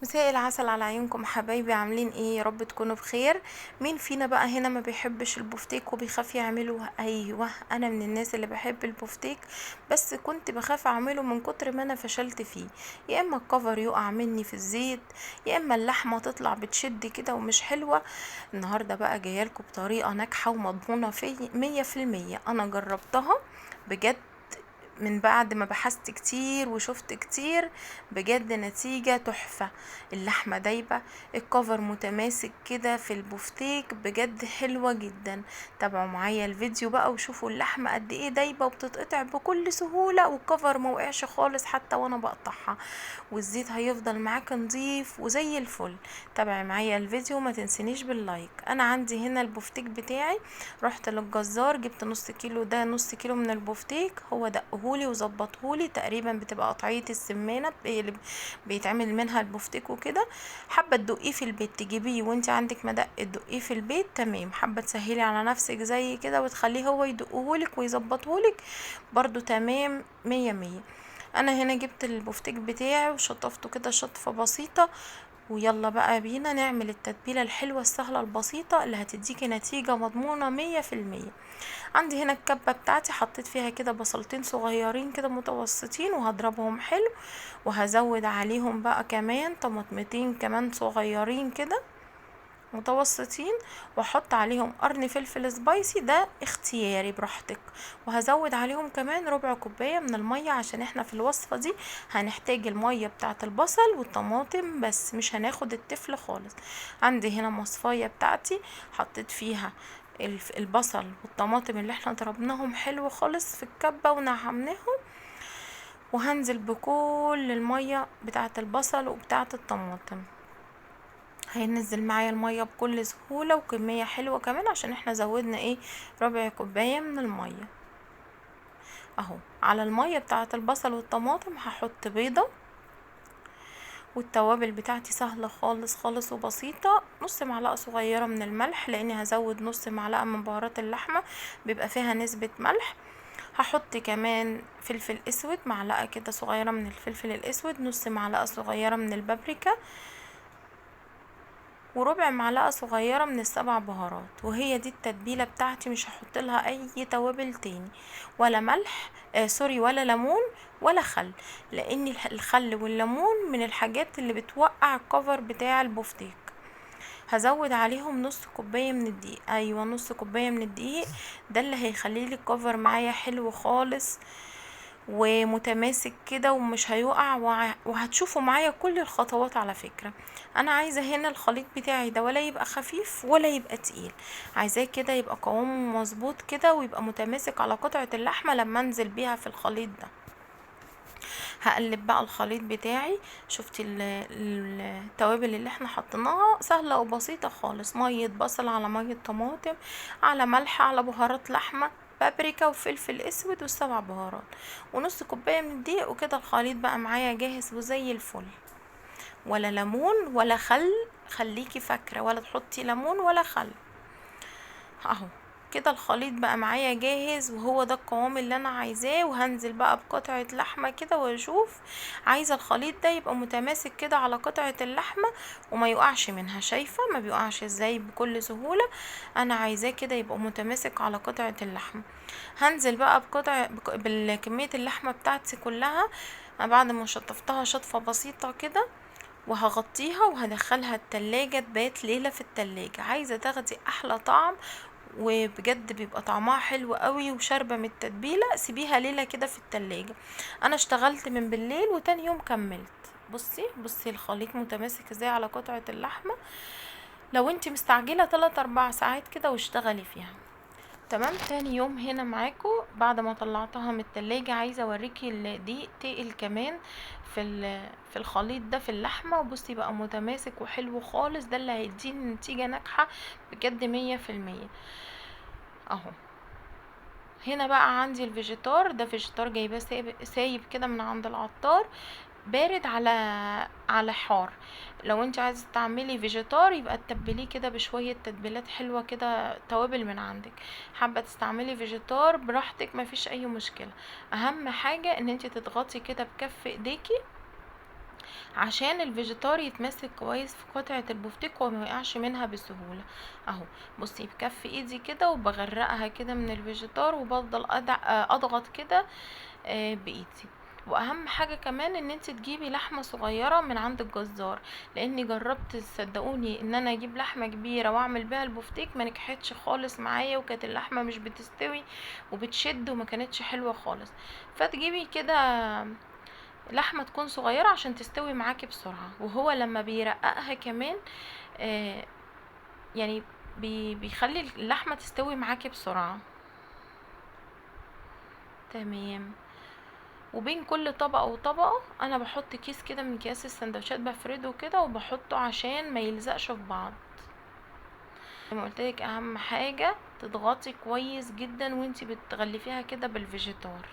مساء العسل على عيونكم حبايبي، عاملين ايه؟ يا رب تكونوا بخير. مين فينا بقى هنا ما بيحبش البفتيك وبيخاف يعمله؟ ايوه انا من الناس اللي بحب البفتيك، بس كنت بخاف اعمله من كتر ما انا فشلت فيه. يا اما الكفر يقع مني في الزيت، يا اما اللحمة تطلع بتشد كده ومش حلوة. النهارده بقى جايالكم بطريقة ناجحة ومضمونه في 100%. انا جربتها بجد من بعد ما بحثت كتير وشفت كتير، بجد نتيجة تحفة. اللحمة دايبة، الكفر متماسك كده في البفتيك، بجد حلوة جدا. تابعوا معايا الفيديو بقى وشوفوا اللحمة قد ايه دايبة وبتتقطع بكل سهولة، والكفر ما وقعش خالص حتى وانا بقطعها، والزيت هيفضل معاك نظيف وزي الفل. تابعي معايا الفيديو وما تنسينيش بال like. انا عندي هنا البفتيك بتاعي، رحت للجزار جبت نص كيلو، ده نص كيلو من البفتيك، هو دقهولي وظبطهولي. تقريبا بتبقى قطعية السمانه اللي بيتعمل منها البفتيك وكده. حابة تدقيه في البيت تجيبيه وانت عندك مدق تدقيه في البيت، تمام. حابة تسهلي على نفسك زي كده وتخليه هو يدقهولك ويظبطهولك برضو، تمام مية مية. انا هنا جبت البفتيك بتاعي وشطفته كده شطفه بسيطة، ويلا بقى بينا نعمل التتبيله الحلوة السهلة البسيطة اللي هتديكي نتيجة مضمونه 100%. عندي هنا الكبه بتاعتي حطيت فيها كده بصلتين صغيرين كده متوسطين وهضربهم حلو، وهزود عليهم بقى كمان طماطمتين كمان صغيرين كده متوسطين، واحط عليهم قرن فلفل spicy، ده اختياري براحتك. وهزود عليهم كمان ربع كوباية من المية، عشان احنا في الوصفة دي هنحتاج المية بتاعه البصل والطماطم بس، مش هناخد التفل خالص. عندي هنا مصفايه بتاعتي حطيت فيها البصل والطماطم اللي احنا ضربناهم حلو خالص في الكبه ونعمناهم، وهنزل بكل المية بتاعه البصل وبتاعه الطماطم. هينزل معايا المية بكل سهولة وكمية حلوة كمان، عشان احنا زودنا ايه ربع كوباية من المية اهو. على المية بتاعه البصل والطماطم هحط بيضة، والتوابل بتاعتي سهلة خالص خالص وبسيطة. نص معلقه صغيرة من الملح، لاني هزود نص معلقه من بهارات اللحمة بيبقى فيها نسبه ملح. هحط كمان فلفل اسود، معلقه كده صغيرة من الفلفل الاسود، نص معلقه صغيرة من البابريكا، وربع معلقه صغيرة من السبع بهارات. وهي دي التتبيله بتاعتي، مش هحط لها اي توابل تاني، ولا ملح sorry، ولا ليمون ولا خل، لان الخل والليمون من الحاجات اللي بتوقع الكفر بتاع البفتيك. هزود عليهم نص كوباية من الدقيق، ايوه نص كوباية من الدقيق، ده اللي هيخلي لي الكفر معايا حلو خالص ومتماسك كده ومش هيقع. وهتشوفوا معايا كل الخطوات. على فكرة انا عايزة هنا الخليط بتاعي ده ولا يبقى خفيف ولا يبقى تقيل، عايزاه كده يبقى قوامه مظبوط كده ويبقى متماسك على قطعة اللحمة لما انزل بيها في الخليط ده. هقلب بقى الخليط بتاعي. شفتي التوابل اللي احنا حطيناها سهلة وبسيطة خالص، مية بصل على مية طماطم على ملح على بهارات لحمة، بابريكا وفلفل اسود والسبع بهارات، ونص كوباية من الدقيق. وكده الخليط بقى معايا جاهز وزي الفل، ولا ليمون ولا خل، خليكي فاكره، ولا تحطي ليمون ولا خل. اهو كده الخليط بقى معايا جاهز، وهو ده القوام اللي انا عايزاه. وهنزل بقى بقطعه لحمه كده واشوف، عايزه الخليط ده يبقى متماسك كده على قطعه اللحمة وما يقعش منها. شايفه ما بيقعش ازاي بكل سهولة؟ انا عايزاه كده يبقى متماسك على قطعه اللحمة. هنزل بقى بالكمية اللحمة بتاعتي كلها بعد ما شطفتها شطفه بسيطة كده، وهغطيها وهدخلها التلاجة تبات ليلة في التلاجة. عايزه تاخدي احلى طعم، وبجد بيبقى طعمها حلو قوي وشاربه من التتبيله. سيبيها ليلة كده في التلاجة. انا اشتغلت من بالليل وتاني يوم كملت. بصي الخليط متماسك ازاي على قطعه اللحمة. لو انت مستعجلة 3-4 ساعات كده واشتغلي فيها، تمام. تاني يوم هنا معاكم بعد ما طلعتها من التلاجة، عايزه اوريكي الدقيق تقل كمان في الخليط ده في اللحمة. وبصي بقى متماسك وحلو خالص، ده اللي هيديني نتيجة ناجحة بجد 100%. اهو هنا بقى عندي الفيجيتار، ده فيجيتار جايباه سايب كده من عند العطار، بارد على حار. لو انت عايزه تعملي فيجيتار يبقى تتبليه كده بشوية تتبيلات حلوة كده، توابل من عندك. حابة تستعملي فيجيتار براحتك، مفيش اي مشكلة. اهم حاجة ان انت تضغطي كده بكف ايديكي عشان الفيجيتار يتماسك كويس في قطعة البفتيك وما يقعش منها بسهولة. اهو بصي بكف ايدي كده وبغرقها كده من الفيجيتار، وبفضل اضغط كده بايدي. واهم حاجة كمان ان انت تجيبي لحمة صغيرة من عند الجزار، لاني جربت صدقوني ان انا اجيب لحمة كبيرة واعمل بيها البفتيك ما نجحتش خالص معايا، وكانت اللحمة مش بتستوي وبتشد وما كانتش حلوة خالص. فتجيبي كده لحمة تكون صغيرة عشان تستوي معاكي بسرعة. وهو لما بيرققها كمان يعني بيخلي اللحمة تستوي معاكي بسرعة. تمام. وبين كل طبقة وطبقة انا بحط كيس كده من اكياس السندوتشات، بفرده كده وبحطه عشان ما يلزقش في بعض. زي ما قلت لك اهم حاجة تضغطي كويس جدا وانتي بتغلفيها كده بالفيجيتار.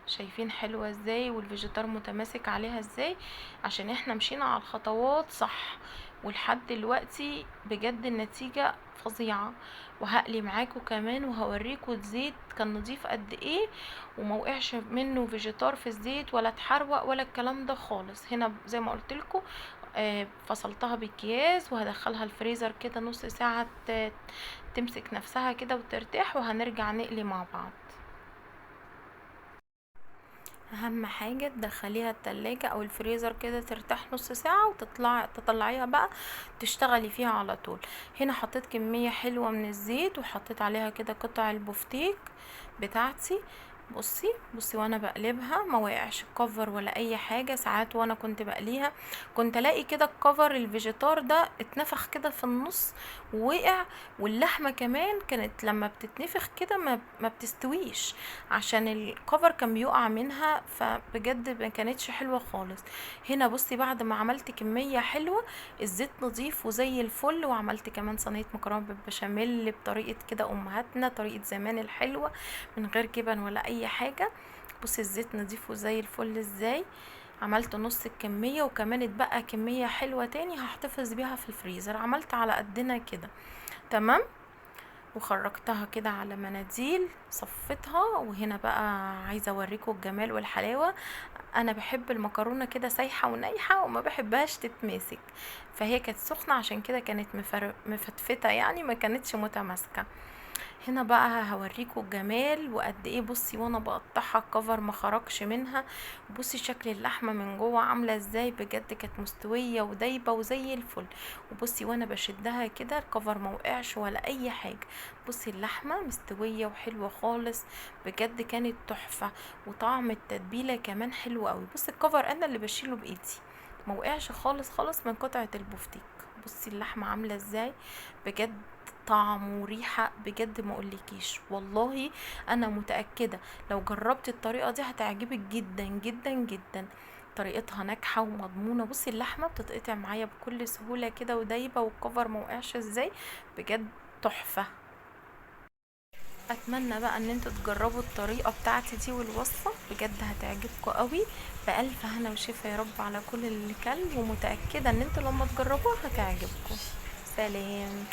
شايفين حلوة ازاي والفيجيتار متماسك عليها ازاي؟ عشان احنا مشينا على الخطوات صح، ولحد دلوقتي بجد النتيجة فظيعة. وهقلي معاكم كمان وهوريكم الزيت كان نظيف قد ايه وما وقعش منه فيجيتار في الزيت ولا اتحروق ولا الكلام ده خالص. هنا زي ما قلت لكم، فصلتها باكياس وهدخلها الفريزر كده نص ساعة تمسك نفسها كده وترتاح، وهنرجع نقلي مع بعض. اهم حاجة تدخليها التلاجة او الفريزر كده ترتاح نص ساعة، وتطلع تطلعيها بقى تشتغلي فيها على طول. هنا حطيت كمية حلوة من الزيت وحطيت عليها كده قطع البفتيك بتاعتي. بصي وانا بقلبها ما وقعش الكفر ولا اي حاجة. ساعات وانا كنت بقليها كنت الاقي كده الكفر الفيجيتار ده اتنفخ كده في النص ووقع، واللحمة كمان كانت لما بتتنفخ كده ما بتستويش عشان الكفر كان بيقع منها، فبجد ما كانتش حلوة خالص. هنا بصي بعد ما عملت كمية حلوة الزيت نظيف وزي الفل، وعملت كمان صينية مكرونة بالبشاميل بطريقة كده امهاتنا، طريقة زمان الحلوة من غير جبن ولا اي حاجة. بصي الزيت نظيف وزي الفل ازاي. عملت نص الكمية وكمان اتبقى كمية حلوة تاني هحتفظ بيها في الفريزر، عملت على قدنا كده. تمام. وخرجتها كده على مناديل صفتها. وهنا بقى عايزة اوريكم الجمال والحلاوة. انا بحب المكرونة كده سايحة ونايحة وما بحبهاش تتماسك، فهي كانت سخنة عشان كده كانت مفتفتة، يعني ما كانتش متماسكة. هنا بقى هوريكم الجمال وقد ايه. بصي وانا بقطعها الكفر ما خرجش منها، بصي شكل اللحمة من جوه عاملة ازاي، بجد كانت مستوية ودايبة وزي الفل. وبصي وانا بشدها كده الكفر ما وقعش ولا اي حاجة. بصي اللحمة مستوية وحلوة خالص، بجد كانت تحفة، وطعم التتبيلة كمان حلو قوي. بصي الكفر انا اللي بشيله بايدي ما وقعش خالص خالص من قطعة البفتيك. بصي اللحمة عاملة ازاي، بجد طعم وريحة بجد ما اقولكيش. والله انا متأكدة لو جربتي الطريقة دي هتعجبك جدا جدا جدا، طريقتها ناجحة ومضمونة. بصي اللحمة بتتقطع معايا بكل سهولة كده ودايبة، والكفر ما وقعش ازاي، بجد تحفة. اتمنى بقى ان انتوا تجربوا الطريقة بتاعتي دي والوصفة بجد هتعجبكم قوي. بألف هنا وشفا يا رب على كل اللي كل، ومتأكدة ان انتوا لما تجربوها هتعجبكم. سلام.